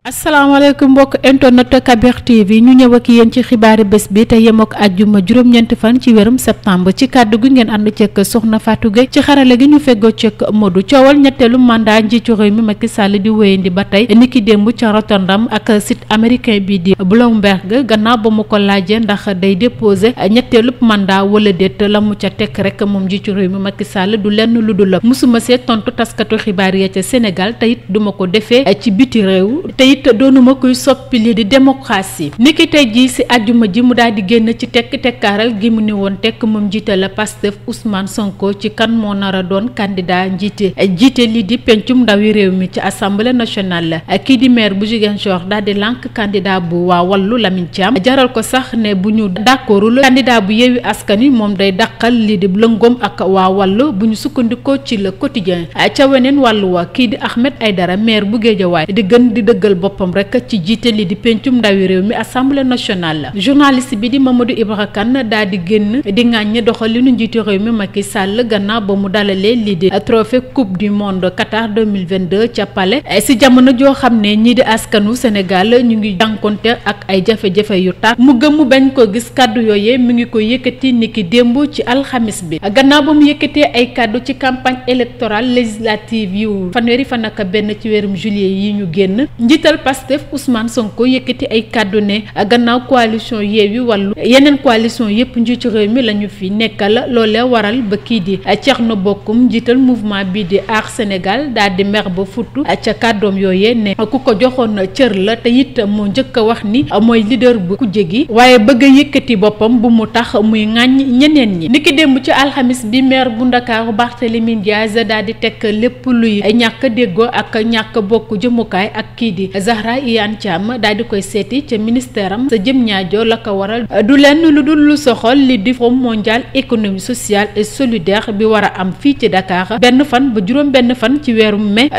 asalaamaaleykum mbokk internet Kabir TV ñu ñëw ak yéen ci xibaari bés bi te yem ak àjjuma juróom-ñeenti fan ci weerum septembre ci kàddu gi ngeen ànd ceeg soxna Fatou Gueye ci xarale gi ñu feggoo ceeg Modou coowal ñetteelu mandat njiitu réew mi Macky Sall di wéyandi ba tey niki démb ca Rotterdam ak site américain bi di Bloomberg gannaaw ba mu ko laajee ndax day déposé ñetteelu mandat wala déet la mu ca tekk rek moom njiitu réew mi Macky Sall du lenn lu dul la musuma see tontu taskatu xibaar ya ca Sénégal te it duma ko defee ci biti réew te it doonuma kuy soppi lii di démocratie niki tey jii si àjjuma ji mu daal di génn ci tekkaaral gi mu ni woon tekk moom jiite la Pastef Ousmane Sonko ci kan moo nar a doon candidat jiite lii di pencum ndawi réew mi ci assemblée nationale kii di maire bu Ziguinchor daal di lànk candidat bu waa Wallu Lamine Thiam jaral ko sax ne bu ñu d'accordul candidat bu Yewwi Askan Wi moom day dàqal lii di lëngoom ak waa Wallu bu ñu sukkandikoo ci Le Quotidien ca weneen wàllu wa kii di Ahmed Aïdara maire bu Guédiawaye di gën di dëggal boppam rek ci jiite li di pencum ndawi réew mi assemblée nationale journaliste bi di Mamadou Ibra Kane daal di génn di ŋàññi doxalinu njiitu réew mi Macky Sall gannaaw ba mu dalalee li di trophée coupe du monde Qatar 2022 ca Palais si jamono joo xam ne ñii di askanu Sénégal ñu ngi jànkonte ak ay jafe-jafe yu tar mu gëm bañ ko gis kàddu yooyee mi ngi ko yëkkati niki démb ci alxamis bi gannaaw ba mu yëkkatee ay kàddu ci campagne électorale législative yu fanweeri fan ak benn ci weerum juillet yi ñu génn njiital Pastef Ousmane Sonko yëkkati ay kàddu ne gannaaw coalition Yewwi Wallu yeneen coalition yépp njiitu réew mi lañu fi nekkal loolee waral ba kii di Thierno Bocoum njiital mouvement bi di Aar Sénégal daal di mer ba futtu ca kàddoom yooyee ne ku ko joxoon cër la te it moo njëkk a wax ni mooy leader bu kujje gi waaye bëgg a yëkkati boppam bu mu tax muy ŋàññ ñeneen ñi niki démb ci alxamis bi maire bu Ndakaaru Barthélémy Dias daal di teg lépp luy ñàkk déggoo ak ñàkk bokk jëmukaay ak kii di Zahra Iyane Thiam daal di koy seeti ca ministère am sa jëm ñaajo la ko waral du lenn lu dul lu soxol li di forum mondial économie sociale et solidaire bi war a am fii ci Dakar benn fan ba juróom benn fan ci weeru mai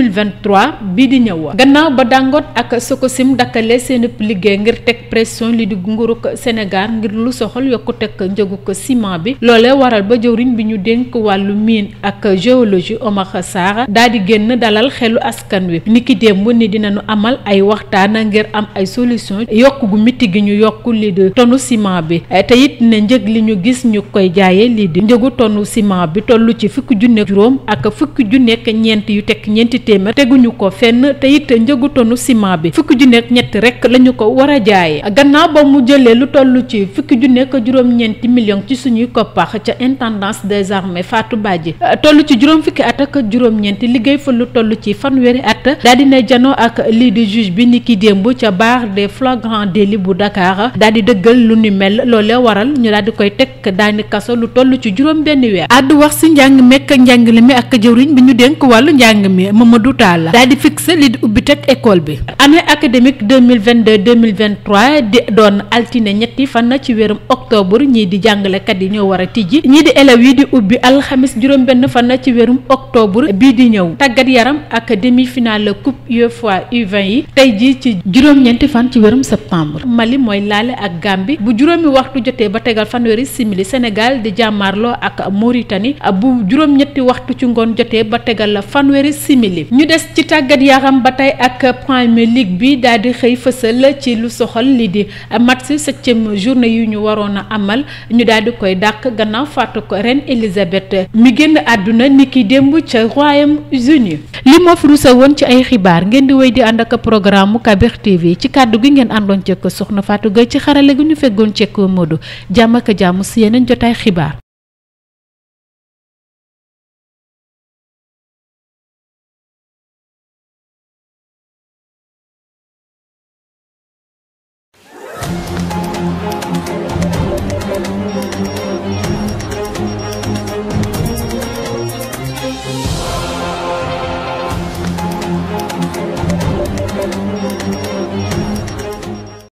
2023 bii di ñëw gannaaw ba Dangote ak Sococim dakkale seen liggéey ngir teg pression li di nguurug Sénégal ngir lu soxol yokku teg njëgu ko ciment bi loolee waral ba jëwriñ bi ñu dénk wàllu mine ak géologie Omar Sarr daal di génn dalal xelu askan wi niki démb ni dinañu amal ay waxtaan ngir am ay solution yokk gu mitti gi ñu yokk lii di tonu ciment bi te it ne njëg li ñu gis ñu koy jaayee lii di njëgu tonu ciment bi toll ci fukki junneeg juróom ak fukki junneeg ñeent yu teg ñeenti téeméer teguñu ko fenn te it njëgu tonu ciment bi fukki junneeg ñett rek lañu ko war a jaayee gannaaw ba mu jëlee lu toll ci fukki junneeg juróom-ñeenti millions ci suñuy koppar ca intendance des armées Fatou Badji toll ci juróom fukki at ak juróom-ñeenti liggéey fa lu toll ci fanweeri at daal di ne janoo ak lii di juge bi niki démb ca barre des flagrants délits bu Dakar daal di dëggal lu ni mel loolee waral ñu daal di koy teg daani kaso lu toll ci juróom benn weer àddu wax si njàng mekk njàngale mi ak jëwriñ bi ñu dénk wàllu njàng mi Mamadou Talla daal di fixé li di ubbi teg école bi année académique 2022-2023 di doon altine ñetti fan ci weerum octobre ñii di jàngalekat yi ñoo war a tijji ñii di élèves yi di ubbi alxamis juróom benn fan ci weerum octobre bii di ñëw tàggat yaram ak demi-finale coupe UEFA U20 yi tey jii ci juróom-ñeenti fan ci weerum septembre Mali mooy laale ak Gambie bu juróomi waxtu jotee ba tegal fanweeri simili Sénégal di jàmmarloo ak Mauritanie bu juróom-ñetti waxtu ci ngoon jotee ba tegal fanweeri simili ñu des ci tàggat yaram ba tey ak Premier League bi daal di xëy fësal ci lu soxal li di match septième journée yu ñu waroon a amal ñu daal di koy dàq gannaaw faatu ko reine Elisabeth mi génn àdduna niki démb ca Royaume-Uni li moo fi rusa woon ci ay xibaar ngeen di wéy di ànd ak programme mu Kabir TV ci kàddu gi ngeen àndoon cek soxna Fatou Gueye ci xarale gi ñu feggoon cek Modou jàmm ak jàmm si yeneen jotaay xibaar.